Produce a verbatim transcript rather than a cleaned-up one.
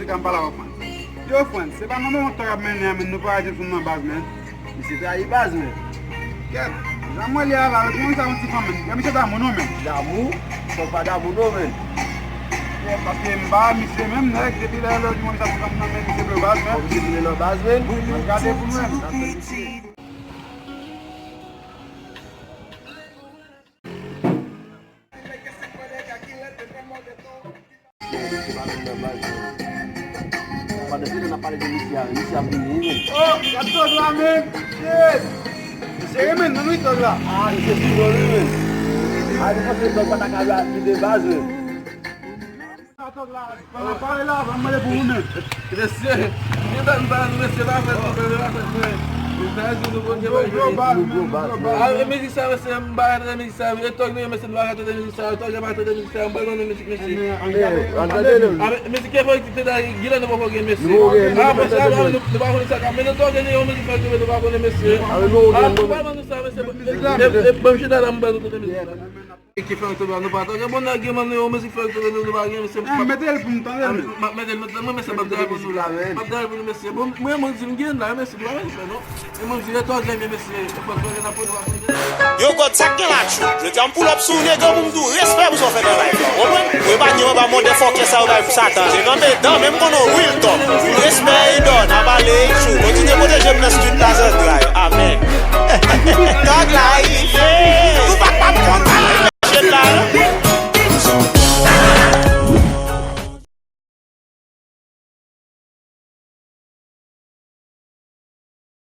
Kan pale avè w, Frantz. Yo, Frantz, se pa nan moman tòg ap mennen an, men nou pa rete sou nan baz, men. Misye trayi baz, men. Kèt, jan mwen li a la, yo di moun sa yon ti fanm, men. Gen misye damou non, men. Damou? Fòk pa damou non, men. Kèt, paske m pa misye menm, nèg, depi lè yo di moun sa ti fanm nan, men misye vle baz, men. Fòk misye vle nan baz, men. Mwen gade pou mwen. Pandan se tan n ap pale de misye a, misye ap vini, wi, men. Oh, y ap tòg la, men. Yes. Misye renmen nan wi tòg la. Ah, misye sou non, wi, men. Ah, li panse tòg pa ta ka vle achte de baz, men. Tòg la, pandan pale la, va mande pou ou, men. Mesye, gen tan m pa nou, mesye, pa fèt mwen, pa fèt mwen. Sa di nou bon gen bagay. Gwo baz, men, gwo baz. Ah, e mizik sa, mesye, m pa ka tande mizik sa. E tòg nou ye, mesye, nou pa ka tande mizik sa. Tòg la pa tande mizik sa, m pa konnen mizik, mesye. Ann tande l. Ah, men mizik evolisyon ki te la, Guilain nou poko gen, mesye. Nou poko gen, ah, nou poko gen, nou pa konnen sa k ap mennen tòg, gen yon mizik fè nou pa konnen, mesye. Ah, nou poko gen, ah, nou poko gen. Sa, mesye, e, e, ban m chita la, m ban nou tande mizik la. E ki fè nou tande, nou pa tande. Bon, nèg gen mann nou, yon mizik fè nou tande, nou pa gen, mesye. Eh, mete l pou m tande l. M ap mete l, mete l, mwen, mesye, m ap travay pou nou la. M ap travay pou nou, mesye. Bon, mwen, moun di m gen la, mesye, nou pa gen fè, non. E mwen di, e tòg la, mesye, e fò tòg la pou nou. Yo, God, sa k gen la, tchou? Jodi a, m pull up sou nèg an pou m di w respè pou sa w fè nan live la. Ou konprann? Ou epa gen anba mòdè fòkè sa yo bay pou Satan. Se kanpe dan, menm konnen w real talk. Respè, Idon, ap ale, tchou. Kontinye pwoteje m nan street la, zandra yo. Amèn. Tòg la.